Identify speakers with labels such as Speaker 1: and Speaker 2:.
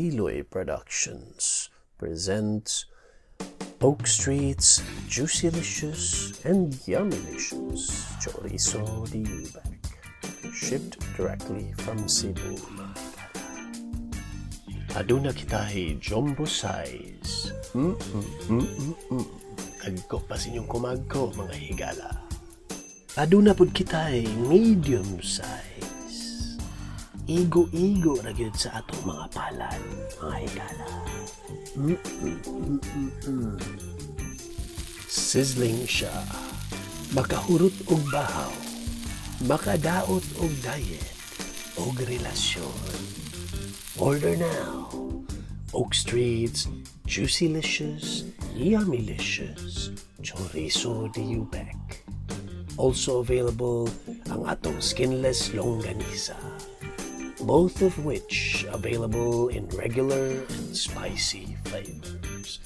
Speaker 1: Tiloy Productions presents Oak Street's Juicylicious and Yummylicious Chorizo de Ubec, shipped directly from Cebu, mga higala. Aduna kitay jumbo size. Dagko pa sa inyong kumagko, mga higala. Aduna pud kitay medium size. Igo-igo ra gyud sa atong mga palad, mga higala. Sizzling siya. Makahurot og bahaw. Makadaot og diet og relasyon. Order now. Oak Street's Juicylicious, Yummylicious Chorizo de Ubec. Also available ang atong skinless longganisa. Both of which available in regular and spicy flavors.